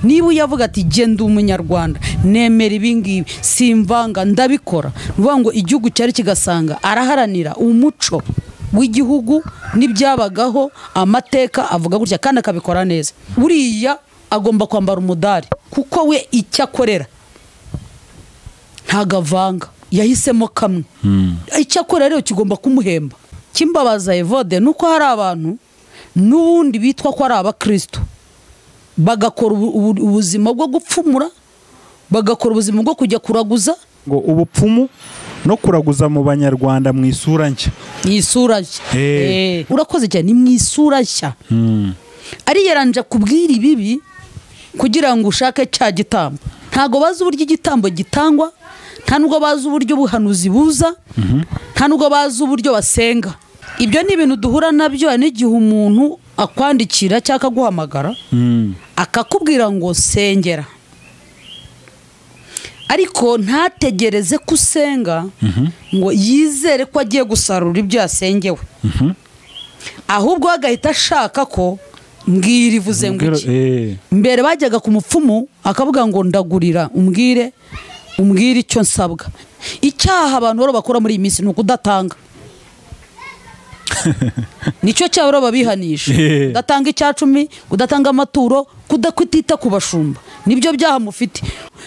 Niba uyavuga ati genda umunyarwanda nemera ibingibi simvanga ndabikora, nuvuga ngo igihugu cyari kigasanga araharanira umuco w'igihugu n'ibyabagaho, amateka avuga gutya kandi akabikora neza, buriya agomba kwambara umudari kuko we icyo akorera ntagavanga, yahisemo kamwe. Icyo akorera rero kigomba kumuhemba. Kimbabaza Evode nuko hari abantu n'ubundi bitwa ko ari abakristo bagakora ubuzima bwo gupfumura, bagakora ubuzima bwo kujya kuraguza. Ngo ubupfumu no kuraguza mu banyarwanda mu isura nshya. Isura nshya. Urakoze cyane, ni mu isura nshya. Ariyeranje kubwira ibibi kugira ngo ushake cya gitambo. Ntago bazi uburyo igitambo gitangwa, nta nubwo bazi uburyo buhanuzi buza, nta nubwo bazi uburyo basenga. Ibyo ni ibintu duhura nabyo n'igihe umuntu akwandikira cyangwa akaguhamagara akakubwira ngo sengera, ariko ntategereze ko usenga ngo yizere ko agiye gusarura ibyo yasengewe, ahubwo agahita ashaka ko mbwira ivuze ngo iki. Mbere bajyaga ku mupfumu akavuga ngo ndagurira umbwire icyo nsabwa. Icyaha abantu baro bakora muri iyi minsi ni ukudatanga. Nicyo cyaha baro babihanisha, kudatanga icyacumi, kudatanga amaturo, kudakwitita ku bashumba, nibyo byaha mufite.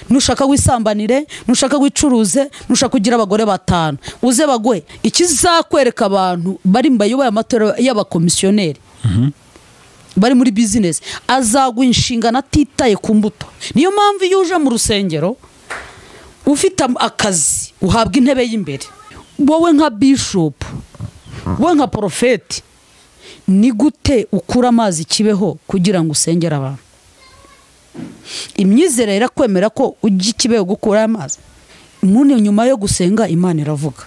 Nushaka wisambanire, nushaka wicuruze, nushaka kugira abagore batanu uze baguhe. Ikizakwereka abantu bari mbayoboye amatora y'abakomisiyoneri bari muri business, azaguha inshingano atitaye ku mbuto. Niyo mpamvu iyo uje mu rusengero ufite akazi uhabwa intebe y'imbere. Wowe nka bishop, wowe nka profeti, ni gute ukura amazi kibeho kugira ngo usengere abantu? Imyizerere irakwemera ko ujya kibeho gukura amazi. Umuntu nyuma yo gusenga Imana iravuga.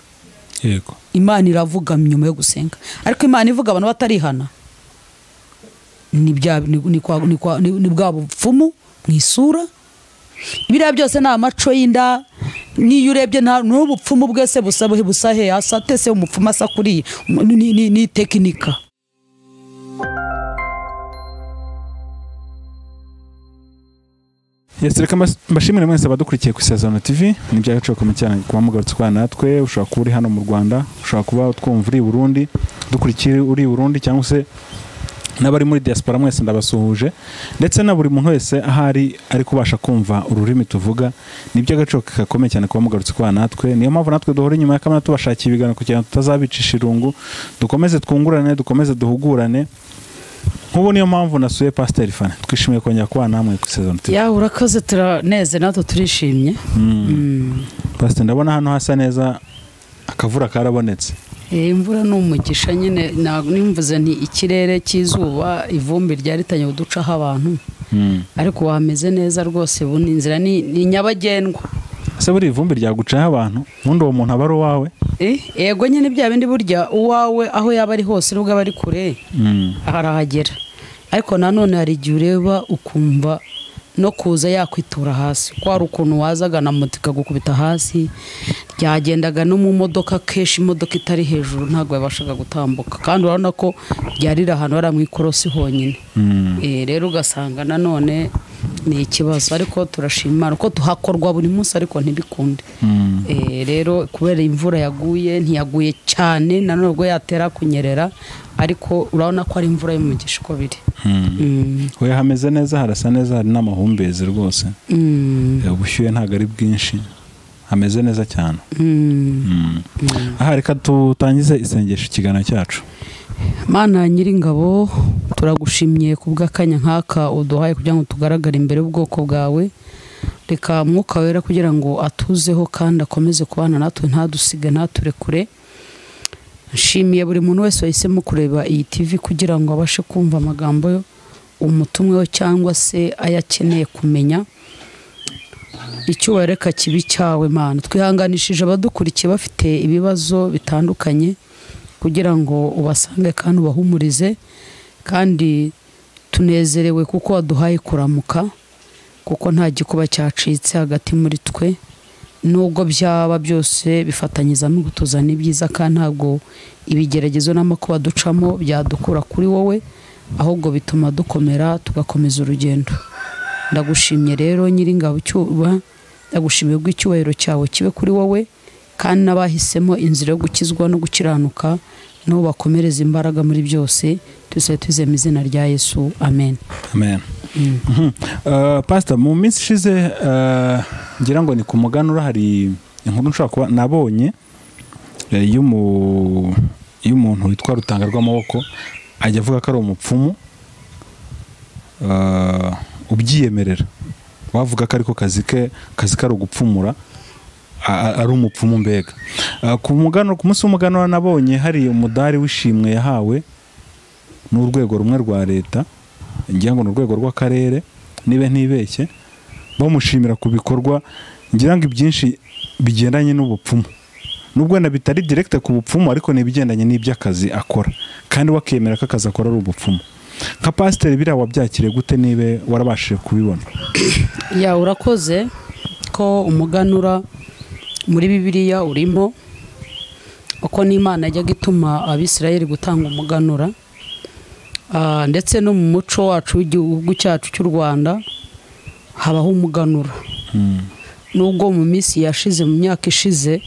Yego. Imana iravuga nyuma yo gusenga. Ariko Imana ivuga abantu batarihana. Ni bwa bupfumu mu isura. Ibiriya byose ni amaco y'inda. Niyo urebye nta n'ubupfumu bwese busabuhe busahe asatese umupfumu asa kuri ni tekinika. Yes, reka mbashimire mwese abadukurikiye ku Isezerano TV. Ni by'agaciro gakomeye cyane kuba mugarutse kwa natwe. Ushobora kuba uri hano mu Rwanda, ushobora kuba twumva uri Burundi, dukurikiye uri Burundi cyangwa se n'abari muri diaspora, mwese ndabasuhuje, ndetse na buri muntu wese ahari ari kubasha kumva ururimi tuvuga. Ni by'agaciro gakomeye cyane kuba mugarutse kwa natwe. Niyo mpamvu natwe duhora inyuma ya kamera tubashakiye ibiganiro kugira ngo tutazabicisha irungu, dukomeze twungurane, dukomeze duhugurane. Nk'ubu niyo mpamvu nasuye Pastor Fanny. Twishimiye kongera kuba namwe ku Isezerano TV. Ya urakoze, turaneze natwe turishimye. Pastor, ndabona hano hasa neza, akavura karabonetse. Imvura ni umugisha nyine, nimvuze nti ikirere cy'izuba ivumbi ryaritanye uducaho abantu, ariko wameze neza rwose, ubu inzira ni nyabagendwa. Ese buri ivumbi ryagucaho abantu, ubundi uwo muntu aba ari uwawe? Yego nyine, bya bindi burya uwawe aho yaba ari hose nubwo aba ari kure arahagera. Ariko nanone hari igihe ureba ukumva no kuza yakwitura hasi, ko hari ukuntu wazaga na moto ikagukubita hasi, ryagendaga no mu modoka kenshi imodoka itari hejuru ntabwo yabashaga gutambuka, kandi urabona ko ryarira ahantu hari mu ikorosi honyine. Rero ugasanga nanone ni ikibazo, ariko turashima ko tuhakorwa buri munsi ariko ntibikunde. Rero kubera imvura yaguye, ntiyaguye cyane nanone ubwo yatera kunyerera, ariko urabona ko ari imvura y'umugisha uko biri. Oya hameze neza, harasa neza, hari n'amahumbezi rwose. Ubushyuhe ntago ari bwinshi, hameze neza cyane. Aha reka tutangize isengesho ikiganiro cyacu. Mana nyiringabo, turagushimye kubw'akanya nk'aka uduhaye kugira ngo tugaragare imbere y'ubwoko bwawe. Reka Mwuka Wera kugira ngo atuzeho kandi akomeze kubana natwe, ntadusige ntaturekure. Nshimiye buri muntu wese wahisemo kureba iyi TV kugira ngo abashe kumva amagambo umutumwe we cyangwa se ayakeneye kumenya. Icyubahiro reka kibi cyawe Mana. Twihanganishije abadukurikiye bafite ibibazo bitandukanye kugira ngo ubasange kandi ubahumurize, kandi tunezerewe kuko waduhaye kuramuka, kuko nta gikuba cyacitse hagati muri twe. Nubwo byaba byose bifatanyizamo gutuzana ibyiza, kandi ntabwo ibigeragezo n'amakuba ducamo byadukura kuri wowe, ahubwo bituma dukomera tugakomeza urugendo. Ndagushimye rero Nyiringabo cyuba, ndagushimiye ubw'icyubahiro cyawe kibe kuri wowe, kandi n'abahisemo inzira yo gukizwa no gukiranuka n'ubu bakomereza imbaraga muri byose. Tusabe tuze mu izina rya Yesu, amen. Amen. Pastor, mu minsi ishize ngira ngo ni ku muganura hari inkuru nshobora kuba nabonye y'umuntu witwa Rutanga rw'amaboko, ajya avuga ko ari umupfumu ubyiyemerera, wavuga ko ariko kazi ke kazi kari ugupfumura, ari umupfumu mbega. Ku muganura, ku munsi w'umuganura nabonye hari umudari w'ishimwe yahawe n'urwego rumwe rwa leta, ngira ngo ni urwego rw'akarere niba ntibeshye, bamushimira ku bikorwa ngira ngo ibyinshi bigendanye n'ubupfumu, nubwo wenda bitari direct ku bupfumu, ariko ni ibigendanye n'iby'akazi akora, kandi wakemera ko akazi akora ari ubupfumu. Nka pasiteri biriya wabyakiriye gute niba warabashije kubibona? Ya, urakoze. Ko umuganura muri Bibiliya urimo, uko n'Imana yajyaga ituma Abisirayeli gutanga umuganura, ndetse no mu muco wacu w'igihugu cyacu cy'u Rwanda habaho umuganura, nubwo mu minsi yashize, mu myaka ishize,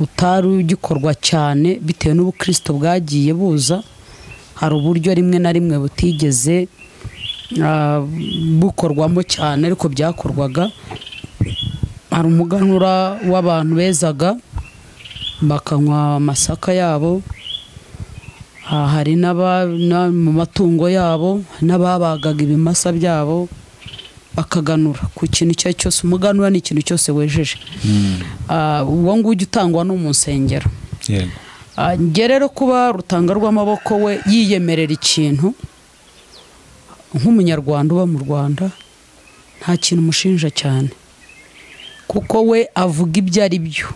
utari ugikorwa cyane bitewe n'ubukristo bwagiye buza. Hari uburyo rimwe na rimwe butigeze bukorwamo cyane, ariko byakorwaga. Hari umuganura w'abantu bezaga bakanywa amasaka yabo, hari mu matungo yabo, n'ababagaga ibimasa byabo bakaganura ku kintu icyo ari cyo cyose. Umuganura ni ikintu cyose wejeje. Uwo nguwo ujya utangwa no mu nsengero. Njye rero kuba Rutanga rw'amaboko we yiyemerera ikintu nk'umunyarwanda uba mu Rwanda, nta kintu umushinja cyane, kuko we avuga ibyo ari byo.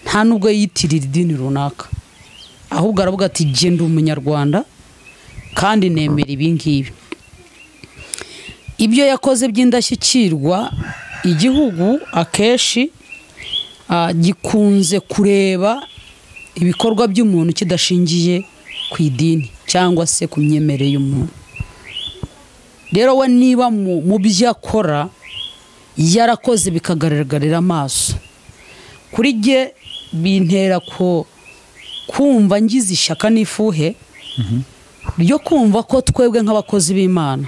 Nta nubwo yiyitirira idini runaka, ahubwo aravuga ati jye ndi umunyarwanda kandi nemera ibi ngibi. Ibyo yakoze by'indashyikirwa, igihugu akenshi gikunze kureba ibikorwa by'umuntu kidashingiye ku idini cyangwa se ku myemerere y'umuntu. Rero we niba mu byo akora yarakoze bikagaragarira amaso, kuri jye bintera ko kumva ngize ishyaka n'ifuhe ryo kumva ko twebwe nk'abakozi b'Imana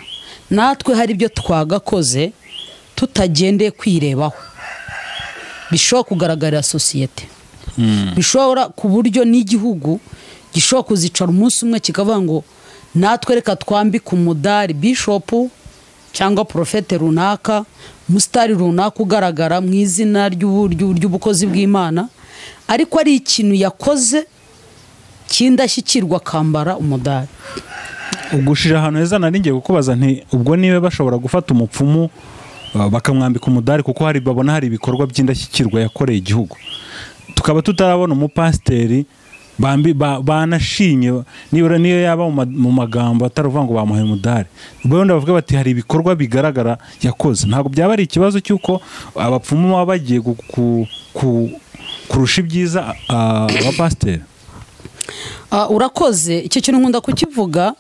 natwe hari ibyo twagakoze tutagendeye kwirebaho, bishobora kugaragarira sosiyete, bishobora ku buryo n'igihugu gishobora kuzicara umunsi umwe kikavuga ngo natwe reka twambike umudari bishopu cyangwa porofete runaka, umusitari runaka ugaragara mu izina ry'ubukozi bw'Imana, ariko ari ikintu yakoze cy'indashyikirwa akambara umudari. Ugushije ahantu heza. Nari ngiye kukubaza nti ubwo niba bashobora gufata umupfumu bakamwambika umudari kuko hari babona hari ibikorwa by'indashyikirwa yakoreye igihugu, tukaba tutarabona umupasiteri banashimye nibura niyo yaba mu magambo atari uvuga ngo bamuhaye umudari, wenda bavuga bati hari ibikorwa bigaragara yakoze, ntabwo byaba ari ikibazo cy'uko abapfumu baba bagiye kurusha ibyiza abapasiteri? Urakoze. Icyo kintu nkunda kukivuga.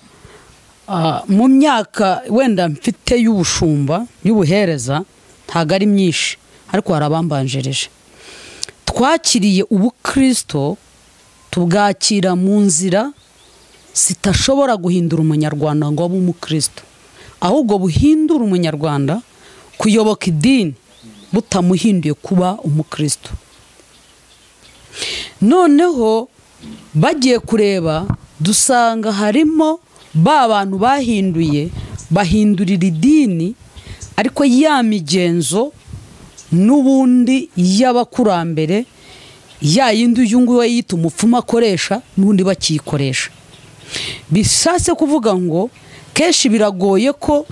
Mu myaka wenda mfite y'ubushumba, y'ubuhereza, ntabwo ari myinshi, ariko hari abambanjirije. Twakiriye ubukristo, tubwakira mu nzira zitashobora guhindura umunyarwanda ngo abe umukristo, ahubwo buhindura umunyarwanda kuyoboka idini butamuhinduye kuba umukristo. Noneho bagiye kureba dusanga harimo ba bantu bahinduye, bahindurira idini, ariko ya migenzo n'ubundi y'abakurambere, ya yindi uyu nguyu yita umupfumu akoresha, n'ubundi bakiyikoresha. Bishatse kuvuga ngo kenshi biragoye ko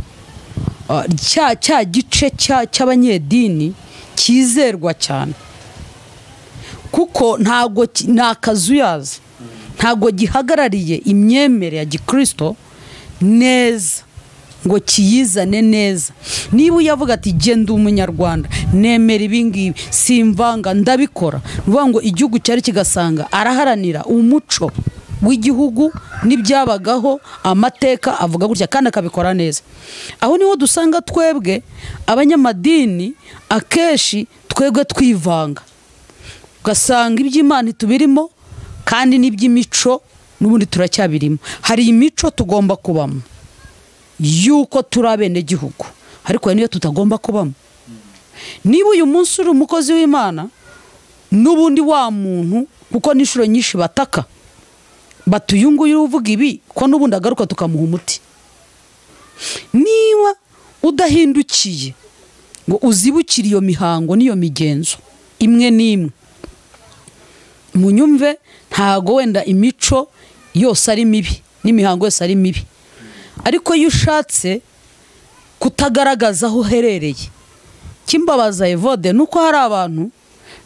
cya gice cy'abanyedini cyizerwa cyane, kuko ntabwo nta kazuyazi, ntabwo gihagarariye imyemerere ya gikristo neza ngo kiyizane neza. Niba uyavuga ati genda umunyarwanda nemera ibi ngibi simvanga ndabikora, ni ukuvuga ngo igihugu cyari kigasanga araharanira umuco. w'igihugu n'ibyabagaho, amateka avuga gutya kandi akabikora neza. Aho niho dusanga twebwe abanyamadini akenshi twebwe twivanga, ugasanga iby'Imana tubirimo kandi n'iby'imico n'ubundi turacyabirimo. Hari imico tugomba kubamo yuko turi abenegihugu, ariko niyo tutagomba kubamo. Niba uyu munsi uri umukozi w'Imana n'ubundi wa muntu, kuko n'inshuro nyinshi bataka batuye nguyu uvuga ibi ko n'ubundi agaruka tukamuha umuti. Niba udahindukiye ngo uzibukire iyo mihango n'iyo migenzo imwe n'imwe, munyumve, ntago wenda imico yose ari mibi n'imihango yose ari mibi, ariko iyo ushatse kutagaragaza aho uherereye. Kimbabaza Evode nuko hari abantu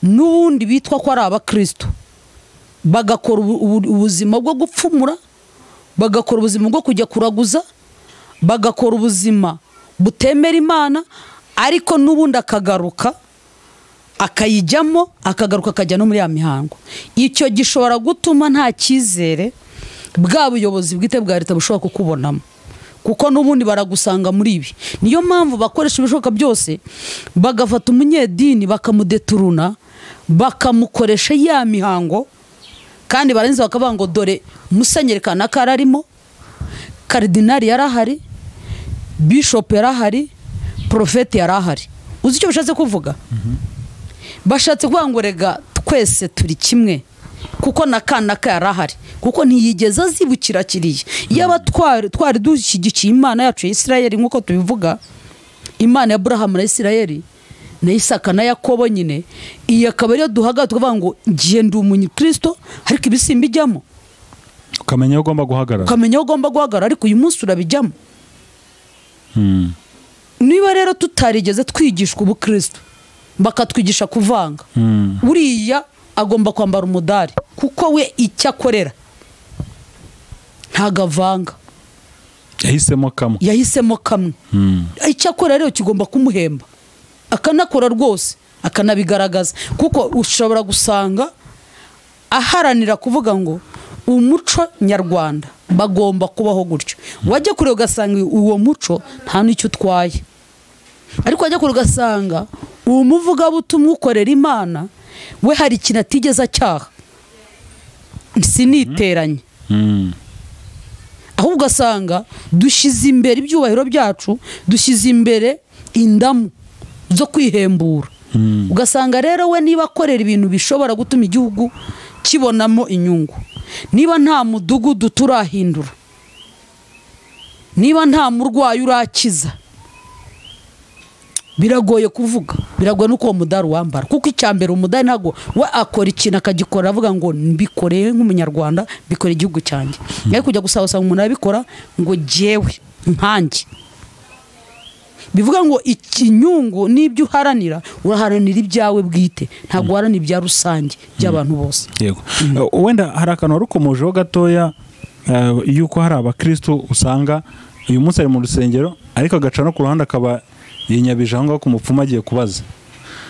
n'ubundi bitwa ko ari abakristo bagakora ubuzima bwo gupfumura, bagakora ubuzima bwo kujya kuraguza, bagakora ubuzima butemera Imana, ariko n'ubundi akagaruka akayijyamo, akagaruka akajya no muri ya mihango. Icyo gishobora gutuma nta cyizere bwa buyobozi bwite bwa leta bushobora kukubonamo, kuko n'ubundi baragusanga muri ibi. Niyo mpamvu bakoresha ibishoboka byose bagafata umunyedini bakamudeturuna, bakamukoresha ya mihango, kandi barangiza bakavuga ngo dore musenyeri kanaka ararimo, karidinali yarahari, bishop yarahari, profeti yarahari. Uzi icyo bashatse kuvuga? Bashatse kuvuga ngo rega twese turi kimwe, kuko na kanaka yarahari, kuko ntiyigeze azibukira kiriya. Yaba twari dushyigikiye Imana yacu ya Isirayeli nk'uko tubivuga, Imana ya Aburahamu na Isirayeli na Isaka na Yakobo nyine, iyi akaba ariyo duhaga tukavuga ngo ngiye ndi umukristo ariko ibisimba ijyamo, ukamenya aho ugomba guhagarara, ukamenya aho ugomba guhagarara, ariko uyu munsi urabijyamo. Niba rero tutarigeze twigishwa ubukristo bakatwigisha kuvanga, uriya agomba kwambara umudari kuko we icyo akorera ntago avanga, yahisemo kamwe. Icyo akora rero kigomba kumuhemba, akanakora rwose akanabigaragaza, kuko ushobora gusanga aharanira kuvuga ngo umuco nyarwanda bagomba kubaho gutyo, wajya kure ugasanga uwo muco nta n'icyo utwaye, ariko wajya kure ugasanga uwo muvugabutumwa ukorera Imana we hari ikintu atigeze acyaha, siniteranye. Ahubwo ugasanga dushyize imbere ibyubahiro byacu, dushyize imbere indamu zo kwihembura. Ugasanga rero we niba akorera ibintu bishobora gutuma igihugu kibonamo inyungu, niba nta mudugudu turahindura, niba nta murwayi urakiza, biragoye kuvuga, biragoye nuko uwo mudari wambara, kuko icyambere umudari ntago we akora ikintu akagikora avuga ngo mbikoreye nk'umunyarwanda, mbikore igihugu cyanjye. Ariko kujya gusaba umuntu abikora ngo jyewe nkanjye, bivuga ngo ikinyungu n'ibyo uharanira, uraharanira ibyawe bwite, ntabwo uharanira ibya rusange by'abantu bose. Yego. Wenda hari akantu warukomojeho gatoya yuko hari abakristo usanga uyu munsi ari mu rusengero ariko agaca no ku ruhande akaba yinyabije aho ngaho ku mupfumu agiye kubaza.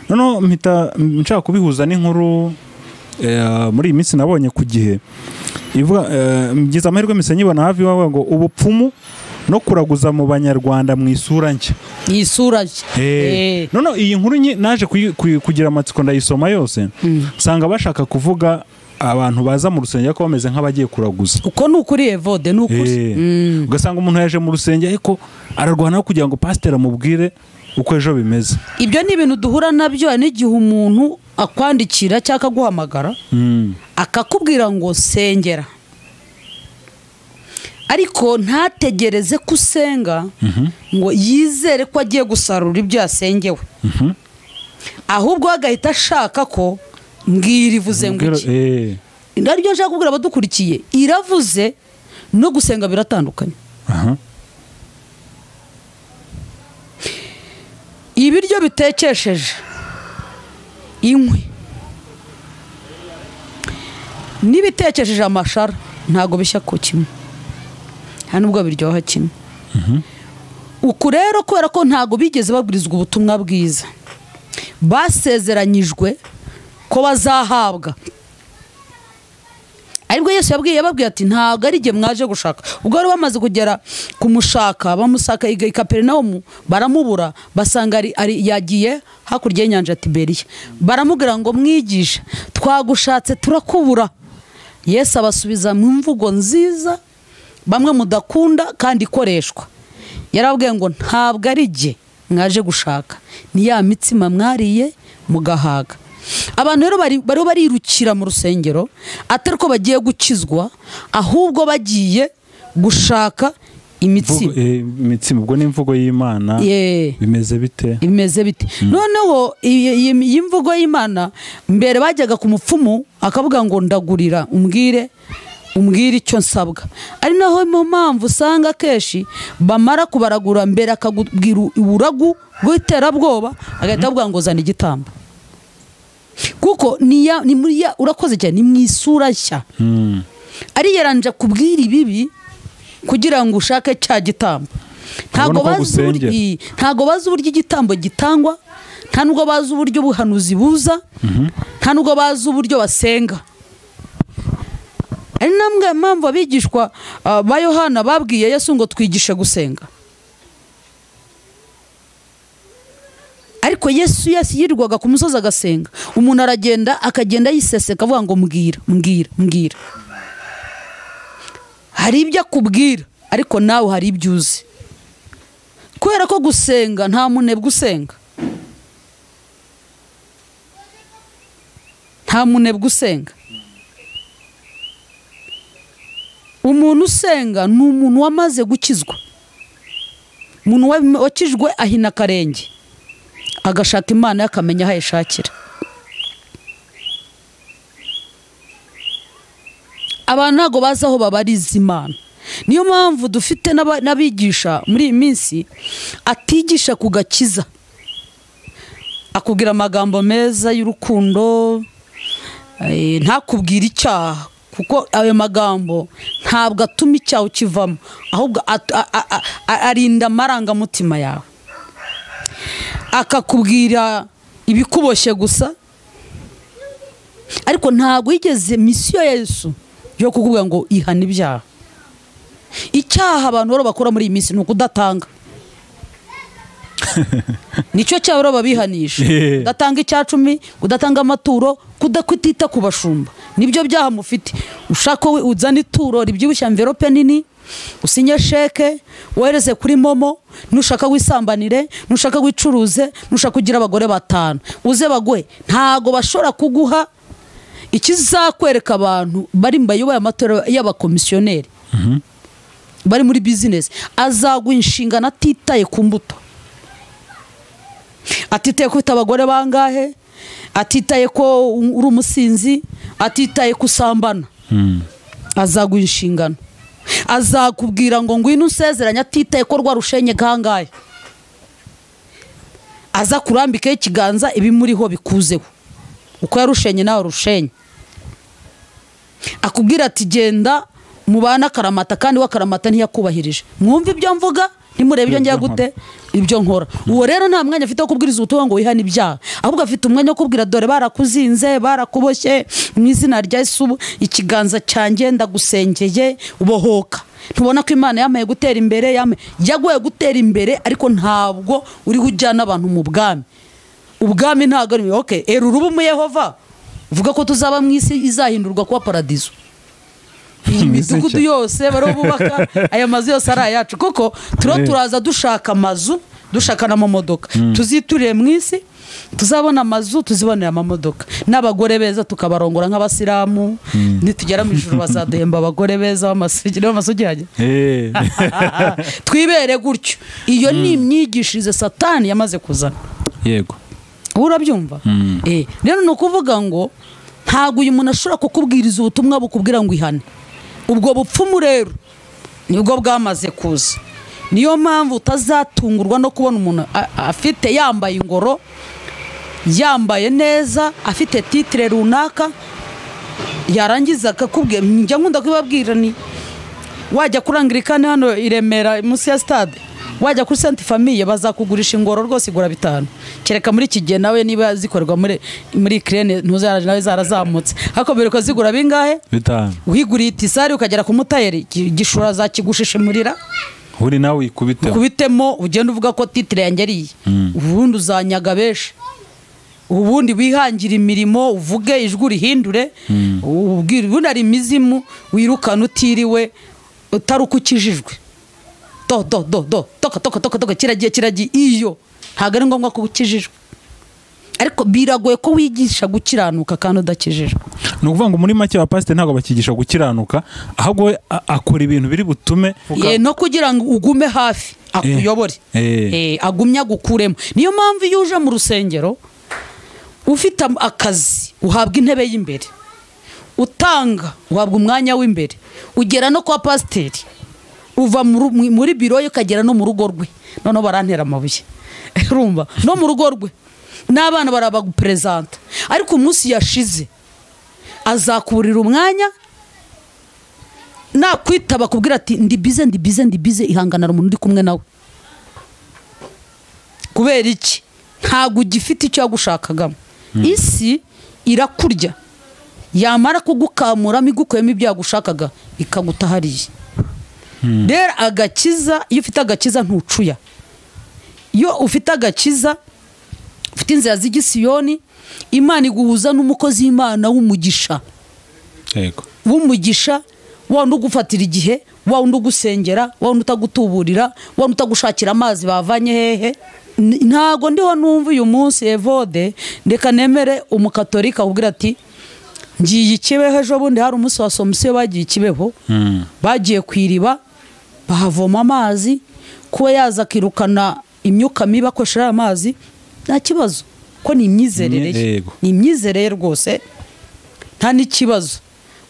Noneho mpita nshaka kubihuza n'inkuru muri iyi minsi nabonye ku Gihe ivuga, ngize amahirwe mpise nyibona hafi iwawe, ngo ubupfumu no kuraguza mu banyarwanda mu isura nshya. Isura nshya. Noneho iyi nkuru naje kugira amatsiko ndayisoma yose, usanga bashaka kuvuga abantu baza mu rusengero ko bameze nk'abagiye kuraguza. Uko ni ukuri Evode, ni ukuri. Ugasanga umuntu yaje mu rusengero ariko ararwana kugira ngo pasiteri amubwire uko ejo bimeze. Ibyo ni ibintu duhura nabyo n'igihe umuntu akwandikira cyangwa akaguhamagara akakubwira ngo sengera, ariko ntategereze ko usenga ngo yizere ko agiye gusarura ibyo yasengewe, ahubwo agahita ashaka ko mbwira ivuze ngo iki. Naryo nshaka kubwira abadukurikiye, iravuze no gusenga biratandukanye. Ibiryo bitekesheje inkwi n'ibitekesheje amashara ntago bishya ko kimwe, nta nubwo biryoha kimwe. Uku rero kubera ko ntago bigeze babwirizwa ubutumwa bwiza, basezeranyijwe ko bazahabwa, Aribwo Yesu yababwiye ati ntabwo ari jye mwaje gushaka. Ubwo bari bamaze kugera kumushaka, bamusaka i Kaperinawumu baramubura, basanga ari yagiye hakurya y'inyanja ya Tiberiya. Baramubwira ngo mwigisha, twagushatse turakubura. Yesu abasubiza mu mvugo nziza bamwe mudakunda kandi ikoreshwa. Yarababwiye ngo ntabwo ari jye mwaje gushaka, ni ya mitsima mwariye mugahaga. Abantu rero bari barirukira mu rusengero atari ko bagiye gukizwa, ahubwo bagiye gushaka imitsima. Imitsima ubwo ni imvugo y'Imana. Bimeze bite? Bimeze bite? Noneho iyi mvugo y'Imana mbere bajyaga ku mupfumu akavuga ngo ndagurira umbwire icyo nsabwa. Ari naho mu mpamvu usanga keshi bamara kubaragura mbere akakubwira uburagu bw'iterabwoba agahita avuga ngo zana igitambo. Kuko ni muri urakoze cyane, ni mu isura nshya. Ari yaranje kubwira ibibi kugira ngo ushake cya gitambo. Ntago bazi uburyo igitambo gitangwa, nta nubwo bazi uburyo buhanuzi buza, nta nubwo bazi uburyo basenga. Ari namwe mpamvu abigishwa ba Yohana babwiye Yesu ngo twigishe gusenga. Ariko Yesu yirirwaga ku musozi agasenga. Umuntu aragenda akagenda yiseseka avuga ngo mbwira mbwira mbwira. Hari ibyo akubwira ariko nawe hari ibyo uzi. Kubera ko gusenga nta munebwe usenga. Nta munebwe usenga. Umuntu usenga ni umuntu wamaze gukizwa. Umuntu wakijwe ahina akarenge, agashaka Imana akamenya aho ayishakira. Abantu ntago bazi aho babariza Imana. Niyo mpamvu dufite n'abigisha muri iyi minsi atigisha ku gakiza, akubwira amagambo meza y'urukundo, ntakubwira icyaha, kuko ayo magambo ntabwo atuma icyaha ukivamo, ahubwo arinda amarangamutima yawe. Akakubwira ibikuboshye gusa, ariko ntabwo yigeze misiyo ya Yesu yo kukubwira ngo ihana ibyaha. Icyaha abantu baro bakora muri iyi minsi ni ukudatanga. Nicyo cyaha baro babihanisha. Kudatanga icyacumi, kudatanga amaturo, kutita ku bashumba. Nibyo byaha mufite. Ushaka uzana ituro ribyibushye envelope nini, usinye sheke, wohereze kuri momo, nushaka wisambanire, nushaka wicuruze, nushaka kugira abagore batanu, uze bagwe. Ntago bashobora kuguha ikizakwereka abantu bari mbayoboye amatorero y'abakomisiyoneri bari muri business. Azaguha inshingano atitaye ku mbuto, atitaye ko ufite abagore bangahe, atitaye ko uri umusinzi, atitaye ko usambana. Azaguha inshingano, azakubwira ngo ngwino usezeranye, atitaye ko rwa rushenye kangahe. Aza kurambikaho ikiganza ibimuriho bikuzeho, uko yarushenye nawe rushenye. Akubwira ati genda mubana karamata, kandi wa karamata ntiyakubahirije. Mwumva ibyo mvuga, ntimurebe ibyo njya gute, ibyo nkora. Uwo rero nta mwanya afite wo kubwiriza ubutumwa ngo wihane ibyaha, ahubwo afite umwanya wo kubwira dore barakuzinze, barakuboshye, mu izina rya Yesu ikiganza cyanjye ndagusengeye ubohoka. Ntubona ko Imana yamaye gutera imbere, yaguye gutera imbere, ariko ntabwo uri ujyana abantu mu bwami. Ubwami ntabwo ari okay. Era urubu mu Yehova uvuga ko tuzaba mu isi izahindurwa kuba paradizo. Iyi midugudu yose barobubaka, aya mazu yose ari ayacu, kuko turaza dushaka amazu, dushaka n'amamodoka. Tuziturire mu isi, tuzabona amazu, tuzibonera amamodoka n'abagore beza, tukabarongora nk'abasilamu. Nitugera mu ijuru bazaduhemba abagore beza b'amasugi hajye. Twibere gutyo. Iyo ni imyigishirize Satani yamaze kuzana. Yego. Urabyumva? Rero ni ukuvuga ngo ntago uyu muntu ashobora kukubwiriza ubutumwa bukubwira ngo ihane. Ubwo bupfumu rero nibwo bwamaze kuza. Niyo mpamvu utazatungurwa no kubona umuntu afite yambaye ingoro, yambaye neza, afite titre runaka, yarangiza akakubwira. Njya nkunda kubabwira ni wajya kuri Anglikani hano i Remera munsi ya stade, Wajya kuri Sainte Famille bazakugurisha ingoro rwose igura 5. Kereka muri iki gihe nawe niba zikorerwa muri Ukraine ntuzaraje nawe zarazamutse. Ariko mbere ko zigura bingahe? 5. Wiguriye itisari ukagera ku mutayeri gishura zakigushishimurira. Uri nawe ikubitemo. Ukubitemo ugenda uvuga ko titre yanjye ari. Ubundi uzanyaga benshi. Ubundi wihangira imirimo uvuge ijwi urihindure ubwira ubundi ari imizimu wirukana utiriwe utarukukijijwe. Do do do do toka toka toka toka kiragiye kiragiye iyo ntago ari ngombwa ko ukijijwe. Ariko biragoye ko wigisha gukiranuka kandi udakijijwe. Ni ukuvuga ngo muri make abapasiteri ntabwo bakigisha gukiranuka ahubwo we akora ibintu biri butume no kugira ngo ugume hafi akuyobore agumye agukuremo. Niyo mpamvu iyo uje mu rusengero ufite akazi uhabwa intebe y'imbere, utanga uhabwa umwanya w'imbere, ugera no kwa pasiteri, uva muri biro ye ukagera no mu rugo rwe. Noneho barantera amabuye urumva no mu rugo rwe n'abana barabagupresenta. Ariko umunsi yashize azakurira umwanya nakwitaba kubwira ati ndi bize ndi bize ndi bize, ihangana umuntu uri kumwe nawe. Kubera iki? Ntago ugifite icyo yagushakagamo. Isi irakurya yamara kugukamuramo igukuyemo ibyo yagushakaga ikaguta hariya. Rero agakiza, iyo ufite agakiza ntucuya. Iyo ufite agakiza ufite inzira z'igisiyoni, Imana iguhuza n'umukozi w'Imana w'umugisha. Yego. W'umugisha wa wundi ugufatira igihe, wa wundi ugusengera, wa wundi utagutuburira, wa wundi utagushakira amazi bavanye hehe. Ntago ndiho numva uyu munsi Evode ndeka nemere umukatolika akubwira ati ngiye Kibeho ejo bundi hari umunsi wa Somusiyo bagiye Kibeho, bagiye kwiriba bahavoma amazi, kuba yaza akirukana imyuka mibi akoresheje amazi nta kibazo ko ni imyizerere ye, ni imyizerere rwose nta n'ikibazo.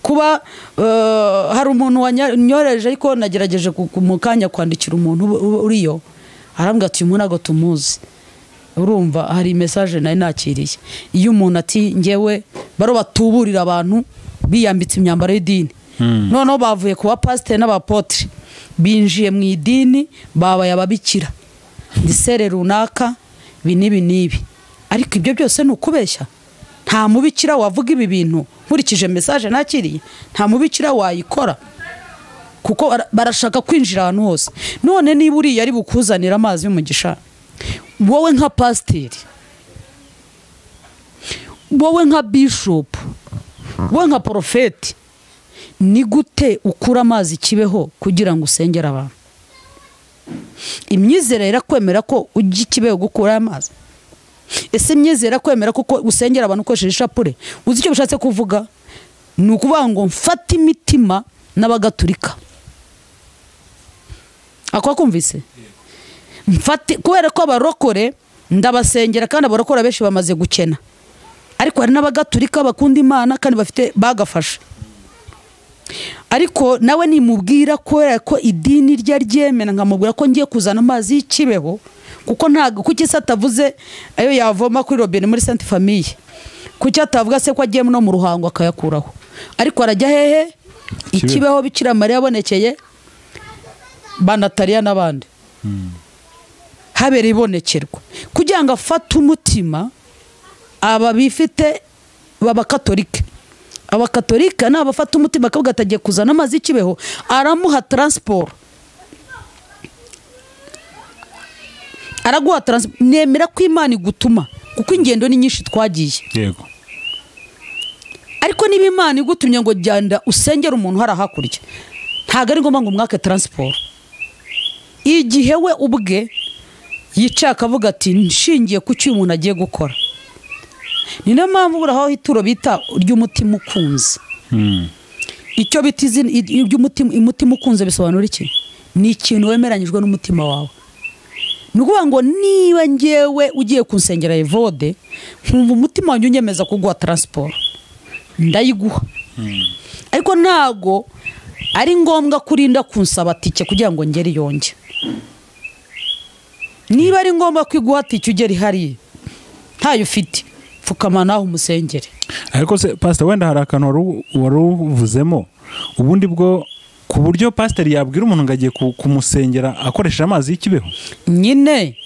Kuba hari umuntu wanyoreje ariko nagerageje mu kanya kwandikira umuntu uriyo arambwira ati uyu ntago tumuzi. Urumva hari message nari nakiriye iyo umuntu ati ngewe baro batuburira abantu biyambitse imyambaro y'idini. Noneho bavuye kuba pasiteri n'abapotre binjiye mu idini babaye ababikira ndisere runaka ibi n'ibi n'ibi. Ariko ibyo byose ni ukubeshya. Nta mubikira wavuga ibi bintu nkurikije message nakiriye, nta mubikira wayikora kuko barashaka kwinjira ahantu hose. None niba uriya ari bukuzanira amazi y'umugisha, wowe nka pasiteri, wowe nka bishop, wowe nka porofeti, ni gute ukura amazi Kibeho kugira ngo usengere abantu? Imyizerere irakwemera ko ujya Kibeho gukura amazi? Ese imyizerere irakwemera ko usengera abantu ukoresheje ishapure? Uzi icyo bishatse kuvuga? Ni ukuvuga ngo mfate imitima n'abagaturika. Ako kumvise? Mfate kubera ko abarokore ndabasengera kandi abarokore benshi bamaze gukena. Ariko hari n'abagaturika bakunda Imana kandi bafite bagafasha. Ariko nawe nimubwira kubera ko idini rya ryemera nkamubwira ko ngiye kuzana amazi y'Ikibeho kuko ntago kuki se atavuze ayo yavoma kuri robine muri Sainte Famille, kuki atavuga se ko agiye no mu Ruhango akayakuraho? Ariko arajya hehe? Ikibeho Bikira Mariya yabonekeye ba Nataliya n'abandi. Habera ibonekerwa kugira ngo afate umutima aba bifite b'abakatolike. Abakatolika nabafata umutima akavuga atagiye kuzana amazi y'Ikibeho, aramuha transport, araguha transport. Nemera ko Imana igutuma kuko ingendo ni nyinshi twagiye. Yego. Ariko niba Imana igutumye ngo jyanda usengera umuntu hari hakurya, ntago ari ngombwa ngo umwake transport. Igihe we ubwe yicaye akavuga ati nshingiye ku cyo umuntu agiye gukora. Ni nayo mpamvu buraho ituro bita ry'umutima ukunze. Icyo bita izina ry'umutima ukunze bisobanura iki? Ni ikintu wemeranyijwe n'umutima wawe. Ni ukuvuga ngo niba ngewe ugiye kunsengera Evode nkumva umutima wanjye unyemeza kuguha transport, ndayiguha. Ariko ntago ari ngombwa kurinda kunsaba tike kugira ngo ngere yonge. Niba ari ngombwa kwiguha tike ugere hariya ntayo ufite, pfukama naho umusengere. Ariko se pastor wenda hari akantu wari uvuzemo ubundi bwo Ku buryo pasiteri yabwira umuntu ngo agiye kumusengera akoresheje amazi y'ikibeho. Nyine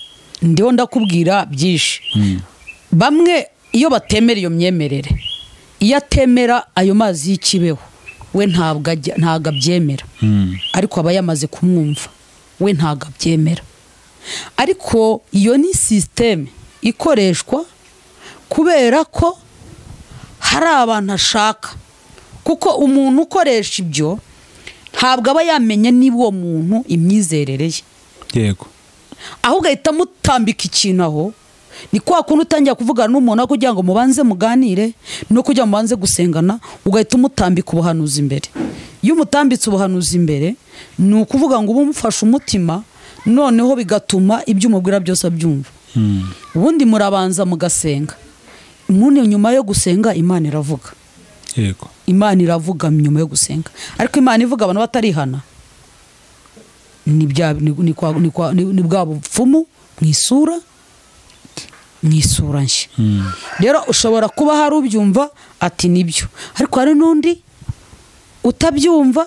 ndiho ndakubwira byinshi. Bamwe iyo batemera iyo myemerere, iyo atemera ayo mazi y'ikibeho we ntabwo abyemera, ariko aba yamaze kumwumva we ntabwo abyemera. Ariko iyo ni sisiteme ikoreshwa kubera ko hari abantu ashaka, kuko umuntu ukoresha ibyo ntabwo aba yamenye niba uwo muntu imyizerere ye. Yego. Ahubwo ahita amutambika ikintu aho. Ni kwa kuntu utangira kuvugana n'umuntu kugira ngo mubanze muganire no kugira ngo mubanze gusengana, ugahita umutambika ubuhanuzi imbere. Iyo umutambitse ubuhanuzi imbere ni ukuvuga ngo uba umufashe umutima, noneho bigatuma ibyo umubwira byose abyumva. Ubundi murabanza mugasenga, umuntu nyuma yo gusenga Imana iravuga. Yego. Imana iravuga nyuma yo gusenga, ariko Imana ivuga abantu batarihana. Ni bwa bupfumu mu isura nshya. Rero ushobora kuba hari ubyumva ati nibyo, ariko hari n'undi utabyumva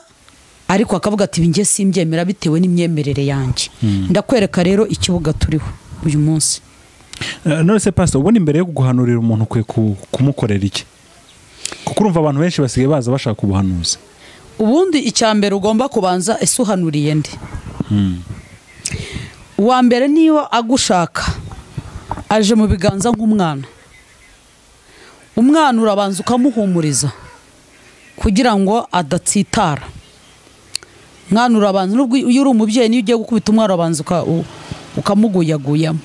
ariko akavuga ati njye simbyemera bitewe n'imyemerere yanjye. Ndakwereka rero ikibuga turiho uyu munsi. None se pastor, ubundi mbere yo guhanurira umuntu ukwiye kumukorera iki? Kuko urumva abantu benshi basigaye baza bashaka ubuhanuzi. Ubundi icya mbere ugomba kubanza, ese uhanuriye nde? Uwa mbere niba agushaka aje mu biganza nk'umwana, umwana urabanza ukamuhumuriza kugira ngo adatsitara. Umwana urabanza, nubwo iyo uri umubyeyi niyo ugiye gukubita umwana urabanza ukamuguyaguyamo,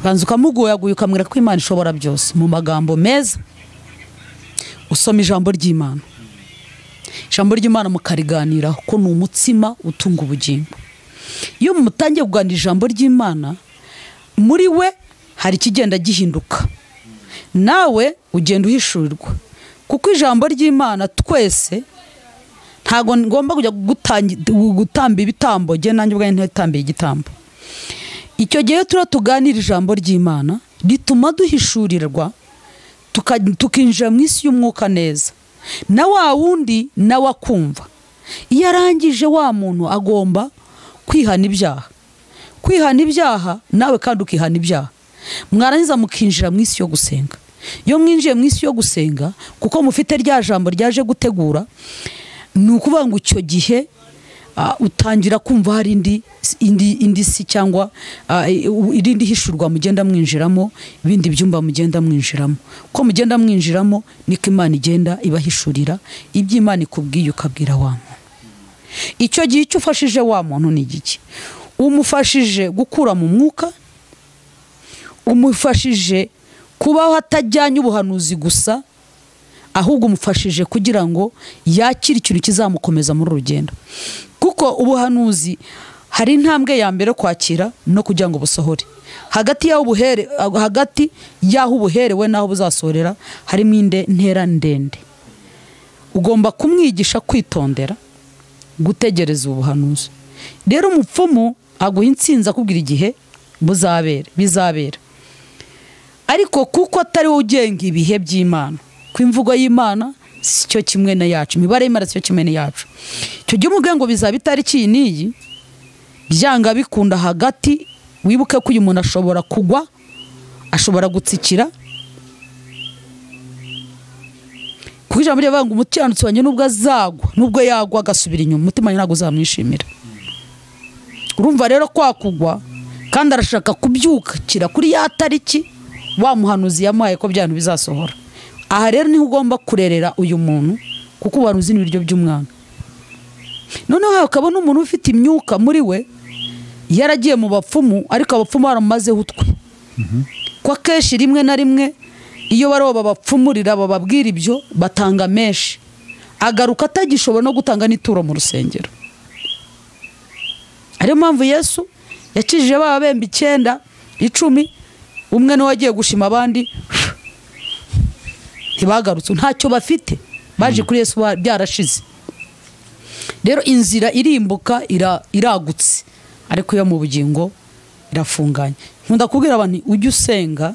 ubanza ukamuguyaguya ukamwereka ko Imana ishobora byose mu magambo meza. Usoma ijambo ry'Imana, ijambo ry'Imana mukariganiraho ko ni umutsima utunga ubugingo. Iyo mutangiye kuganira ijambo ry'Imana, muri we hari ikigenda gihinduka, nawe ugenda uhishurirwa, kuko ijambo ry'Imana twese ntago ngomba kujya gutamba ibitambo, jye nanjye ubwanjye ntitambiye igitambo. Icyo gihe turiho tuganira ijambo ry'Imana rituma duhishurirwa, tukinjira mu isi y'umwuka neza, na wa wundi nawe akumva. Iyo arangije wa muntu agomba kwihana ibyaha, kwihana ibyaha nawe kandi ukihana ibyaha, mwarangiza mukinjira mu isi yo gusenga. Iyo mwinjiye mu isi yo gusenga, kuko mufite rya jambo ryaje gutegura, ni ukuvuga ngo icyo gihe utangira kumva hari indi si cyangwa irindi hishurwa mugenda mwinjiramo, ibindi byumba mugenda mwinjiramo. Ko mugenda mwinjiramo niko Imana igenda ibahishurira ibyo Imana ikubwiye ukabwira wa muntu. Icyo gihe icyo ufashije wa muntu ni igiki? Umufashije gukura mu mwuka, umufashije kubaho atajyanye ubuhanuzi gusa, ahubwo umufashije kugira ngo yakire ikintu kizamukomeza muri rugendo. Kuko ubuhanuzi hari intambwe ya mbere kwakira no kugira ngo busohore. Hagati y'aho ubuhere, hagati y'aho ubuherewe naho buzasohorera harimo intera ndende. Ugomba kumwigisha kwitondera gutegereza ubuhanuzi. Rero umupfumu aguha intsinzi akubwira igihe buzabera, bizabera. Ariko kuko atari wowe ugenga ibihe by'Imana, ku imvugo y'Imana si cyo kimwe na yacu, imibare y'Imana si cyo kimwe na yacu. Icyo gihe umubwiye ngo bizaba itariki iyi n'iyi, byanga bikunda hagati, wibuke ko uyu muntu ashobora kugwa, ashobora gutsikira. Kuko ijambo rivuga ngo umukiranutsi wanjye nubwo azagwa, nubwo yagwa agasubira inyuma, umutima wanjye ntabwo uzamwishimira. Urumva rero kwa kugwa, kandi arashaka kubyukira kuri ya tariki wa muhanuzi yamuhaye ko byantu bizasohora. Aha rero niho ugomba kurerera uyu muntu, kuko ubuhanuzi ni ibiryo by'umwana. Noneho hakaba n'umuntu ufite imyuka muri we, yaragiye mu bapfumu ariko abapfumu baramumazeho utwe. Kwa kenshi rimwe na rimwe iyo baroba bapfumurira bababwira ibyo batanga menshi, agaruka atagishobora no gutanga n'ituro mu rusengero. Ariyo mpamvu Yesu yakijije ba bembe 9, 10, umwe niwe wagiye gushima abandi ntibagarutse, ntacyo bafite, baje kuri Yesu byarashize. Rero inzira irimbuka iragutse, ariko yo mu bugingo irafunganye. Nkunda kubwira abantu, ujye usenga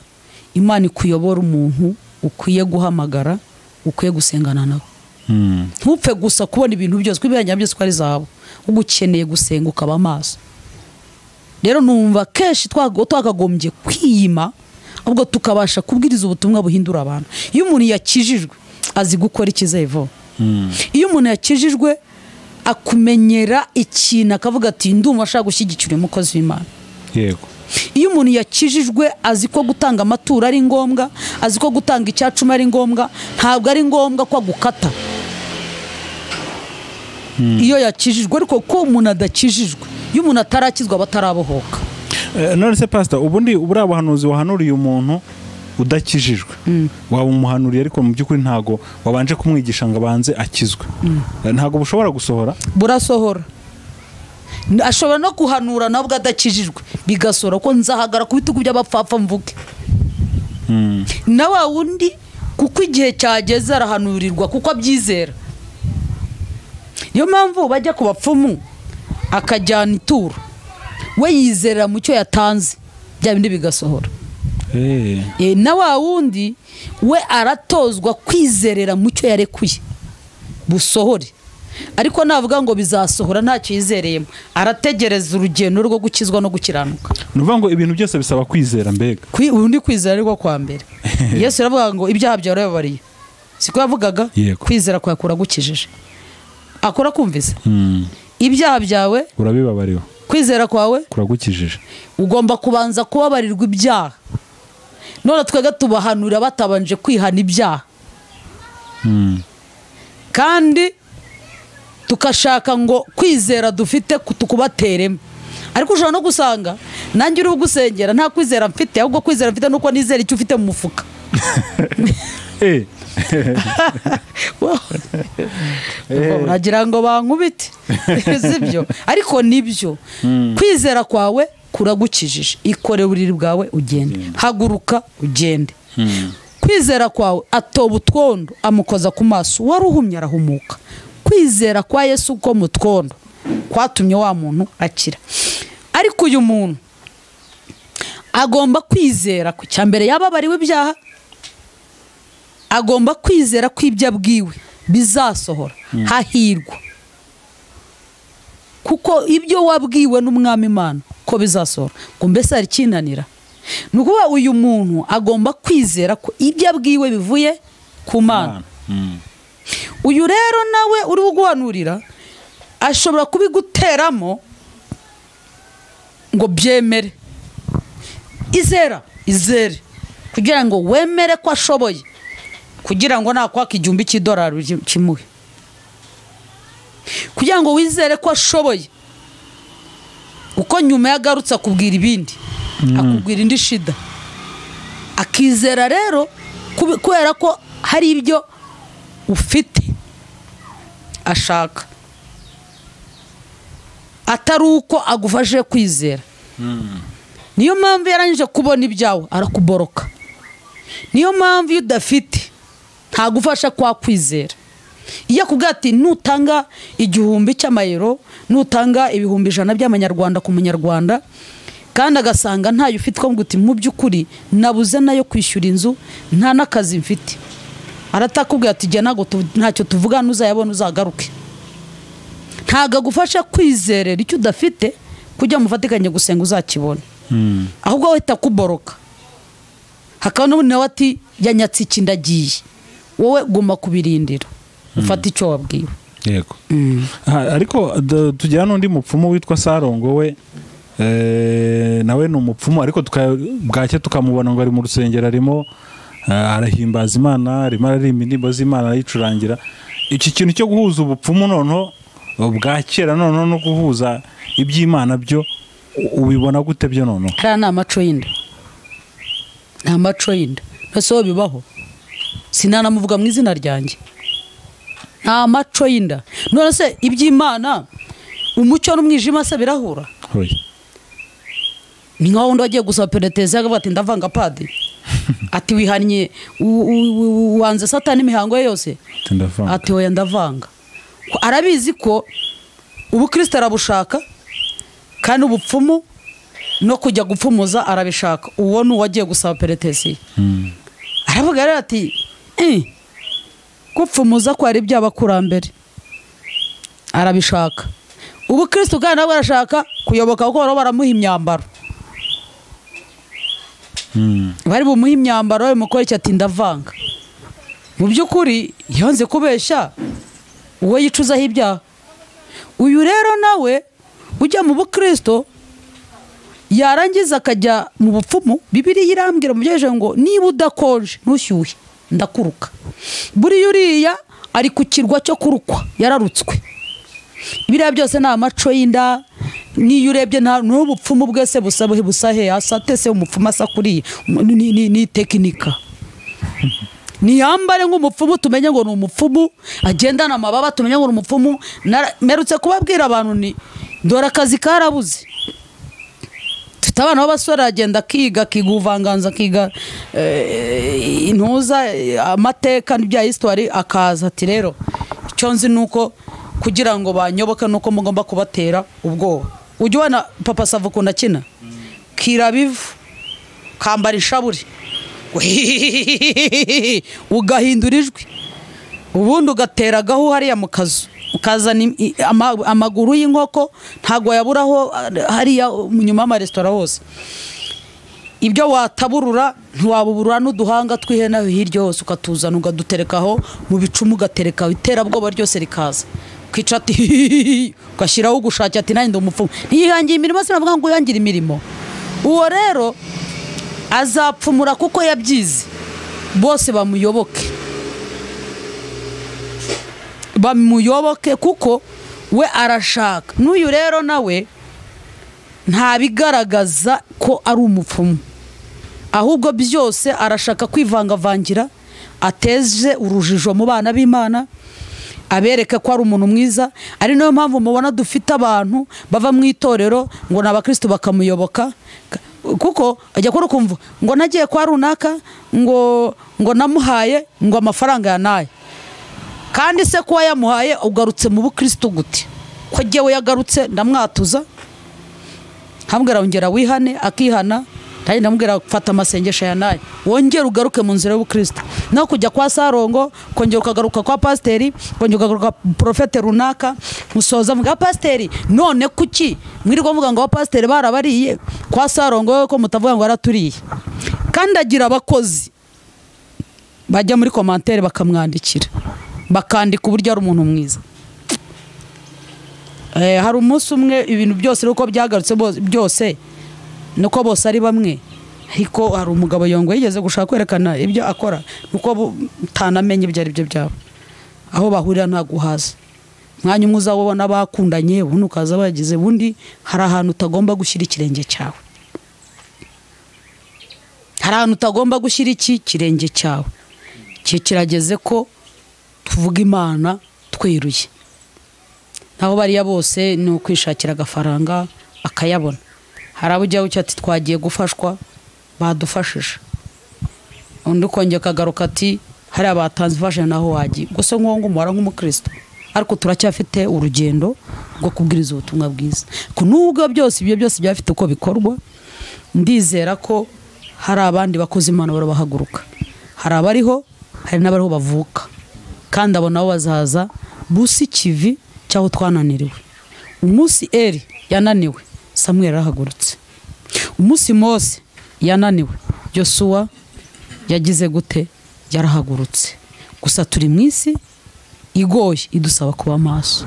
Imana ikuyobora umuntu ukwiye guhamagara, ukwiye gusengana nawe. Ntupfe gusa kubona ibintu byose kwibiranya byose ko ari zahabu, ugukeneye gusenga ukaba amaso. Rero numva kenshi twakagombye kwiyima, ubwo tukabasha kubwiriza ubutumwa buhindura abantu. Iyo umuntu yakijijwe azi gukora ikizevo. Iyo umuntu yakijijwe akumenyera ikintu akavuga ati ndumva ashaka gushyigikira umukozi w'Imana. Yego. Iyo umuntu yakijijwe azi ko gutanga amaturo ari ngombwa, azi ko gutanga icyacumi ari ngombwa, ntabwo ari ngombwa ko agukata. Iyo yakijijwe. Ariko ko umuntu adakijijwe, iyo umuntu atarakizwa batarabohoka. None se pastor, ubundi ubura buhanuzi wahanuriye umuntu udakijijwe, waba umuhanuriye ariko mu by'ukuri ntago wabanje kumwigisha ngo abanze akizwe, ntago bushobora gusohora? Burasohora. Ashobora no kuhanura nabwo adakijijwe bigasora, ko nzahagara ku bitugu by'abapfapfa mvuge. Na wa wundi kuko igihe cyageze arahanurirwa kuko abyizera. Niyo mpamvu bajya ku bapfumu akajyana ituro, we yizera mu cyo yatanze, bya bindi bigasohora. Na wa wundi we aratozwa kwizerera mu cyo yarekuye busohore, ariko navuga ngo bizasohora ntacyo yizereyemo, arategereza urugendo rwo gukizwa no gukiranuka. Nuvuga ngo ibintu byose bisaba kwizera mbega. Ubundi kwizera ariko kwa mbere. Yesu yaravuga ngo ibyaha byawe yarababariye, siko yavugaga? Kwizera kwawe kuragukijije. Akora kumvise? Ibyaha byawe urabibabariwe, kwizera kwawe kuragukijije. Ugomba kubanza kubabarirwa ibyaha. None twega tubahanura batabanje kwihana ibyaha. Kandi tukashaka ngo kwizera dufite tukubateremo. Ariko ushobora no gusanga nanjye uri gusengera nta kwizera mfite, ahubwo kwizera mfite nuko nizera icyo ufite mu mufuka. Uragira ngo bankubite, sibyo? Ariko nibyo, kwizera kwawe kuragukijije. Ikore buriri bwawe ugende, haguruka ugende. Kwizera kwawe atoba utwondo amukoza ku maso, waruhumye arahumuka. Kwizera kwa Yesu ko mu twondo kwatumye wa muntu akira. Ariko uyu muntu agomba kwizera ku cyambere yababariwe ibyaha, agomba kwizera ko ibyo abwiwe bizasohora. Hahirwa kuko ibyo wabwiwe n'umwami Imana ko bizasohora, ngo mbese hari kinanira. Ni ukuvuga uyu muntu agomba kwizera ko ibyo abwiwe bivuye ku Mana. Uyu rero nawe uri guhanurira ashobora kubiguteramo ngo byemere. Izera, izere kugira ngo wemere ko ashoboye, kugira ngo nakwaka $1000 kimuhe, kugira ngo wizere ko ashoboye. Uko nyuma yagarutse akubwira ibindi, akubwira indi shida, akizera rero kubera ko hari ibyo ufite ashaka, atari uko agufashe kwizera. Niyo mpamvu yarangije kubona ibyawe arakuboroka. Niyo mpamvu iyo udafite ntagufasha kwa kwizera. Iyo akubwira ati nutanga 1000 cy'amayero, nutanga 100,000 by'amanyarwanda ku munyarwanda, kandi agasanga ntayo ufite, ko uti mu by'ukuri nabuze nayo kwishyura inzu, nta n'akazi mfite, aratakubwira ati jya ntago ntacyo tuvuga, nuzayabona uzagaruke. Ntago agufasha kwizerera icyo udafite kujya mufatikanye gusenga uzakibona. Ahubwo wahita kuboroka. Hakaba n'ubundi nawe ati yanyatse iki ndagiye, wowe guma kubirindira ufate icyo wabwiwe. Yego. Ariko tugira n'undi mupfumu witwa Sarongo, we nawe ni umupfumu, ariko bwacye tukamubona ngo ari mu rusengero arimo arahimbaza Imana, arimo aririmba indirimbo z'Imana ayicurangira. Iki kintu cyo guhuza ubupfumu noneho bwa kera noneho no guhuza iby'Imana byo ubibona gute byo noneho? Kara ni amaco y'inda, ni amaco y'inda. Ese wo bibaho? Sinanamuvuga mu izina ryanjye. Nta maco y'inda. None se iby'Imana umucyo n'umwijima se birahura? Ni nka wundi wagiye gusaba penetezi akavuga ati ndavanga padiri, ati wihannye wanze satani imihango ye yose, ati oya ndavanga. Arabizi ko ubukristo arabushaka, kandi ubupfumu no kujya gupfumuza arabishaka. Uwo ni uwagiye gusaba penetezi. Aravuga rero ati Gupfumuza ko ari iby'abakurambere arabishaka. Ubukristo kandi nabwo arashaka kuyoboka kuko baro baramuha imyambaro. Bari bumuha imyambaro bamukora iki ati ndavanga. Mu by'ukuri yanze kubeshya uwo yicuzaho ibyaha. Uyu rero nawe ujya mu bukristo yarangiza akajya mu bupfumu. Bibiliya irambwira mu byeje ngo niba udakonje ntushyuhe ndakuruka. Buriya uriya ari ku kirwa cyo kurukwa yararutswe. Biriya byose ni amaco y'inda. Niyo urebye n'ubupfumu bwese busabuhe busahe asatese umupfumu asa kuriya ni tekinika. Niyambare nk'umupfumu tumenye ngo ni umupfumu, agendana amababa tumenye ngo ni umupfumu. Merutse kubabwira abantu ni dore akazi karabuze. Mfite abana b'abasore agenda akiga ubuvanganzo akiga intuza amateka n'ibya history, akaza ati rero icyo nzi nuko kugira ngo banyoboke nuko mugomba kubatera ubwoba. Ujya ubona Papa Sava ukunda akina kirabivu kambara ishaburi ugahindura ijwi ubundi ugatera agahu hariya mu kazu ukazana amaguru y'inkoko ntago yaburaho hariya nyuma y'amaresitora hose. Ibyo wataburura ntiwabuburura n'uduhanga tw'ihene hirya hose ukatuzana ukaduterekaho mu bicumu ugaterekaho iterabwoba ryose rikaza ukica ati ugashyiraho ugushakira ati nanjye ndi umupfumu. Ntiyihangiye imirimo, sinavuga ngo yangire imirimo. Uwo rero azapfumura kuko yabyize, bose bamuyoboke kuko we arashaka. N'uyu rero nawe ntabigaragaza ko ari umupfumu, ahubwo byose arashaka kwivangavangira ateze urujijo mu bana b'Imana, abereke ko ari umuntu mwiza. Ari nayo mpamvu mubona dufite abantu bava mu itorero ngo ni abakristo bakamuyoboka, kuko ajya kuri kumva ngo nagiye kwa runaka ngo namuhaye ngo amafaranga yanaye. Kandi se kuba yamuhaye ugarutse mu bukristo gute? Ko jyewe yagarutse ndamwatuza nkambwira ongera wihane, akihana, kandi ndamubwira fata amasengesho yanaye wongera ugaruke mu nzira y'ubukristo. No kujya kwa Sarongo kongera ukagaruka kwa pasiteri, kongera ukagaruka profete runaka, musoza muga pasiteri none kuki mwirirwa muvuga ngo pasiteri barabariye kwa Sarongo ko mutavuga ngo araturiye? Kandi agira abakozi bajya muri commentaire bakamwandikira bakandika uburyo ari umuntu mwiza. Hari umunsi umwe ibintu byose uko byagarutse byose nuko bose ari bamwe, ariko hari umugabo yongo yigeze gushaka kwerekana ibyo akora nuko utanamenye ibyo ari byo byabo aho bahurira nta guhaza. Mwanya umwe uzabona bakundanye ubundi ukaza bagize bundi. Hari ahantu utagomba gushyira ikirenge cyawe, hari ahantu utagomba gushyira iki kirenge cyawe. Kirageze ko tuvuga Imana twiruye. Naho bariya bose ni ukwishakira agafaranga akayabona. Hari abo ujya ati twagiye gufashwa badufashije, undi ukongera akagaruka ati hari abatanze imfashanyo naho wagiye. Gusa nk'uwo nguwo umubara nk'umukristo, ariko turacyafite urugendo rwo kubwiriza ubutumwa bwiza. Nubwo byose ibyo byose byafite uko bikorwa, ndizera ko hari abandi bakozi Imana barabahaguruka. Hari abariho, hari n'abariho bavuka, kandi abo nabo bazaza busi kivi cyaho twananiriwe. Umunsi Eli yananiwe, Samuel yarahagurutse. Umunsi Mose yananiwe, Yosuwa yagize gute? Yarahagurutse. Gusa turi mu isi igoye idusaba kuba maso.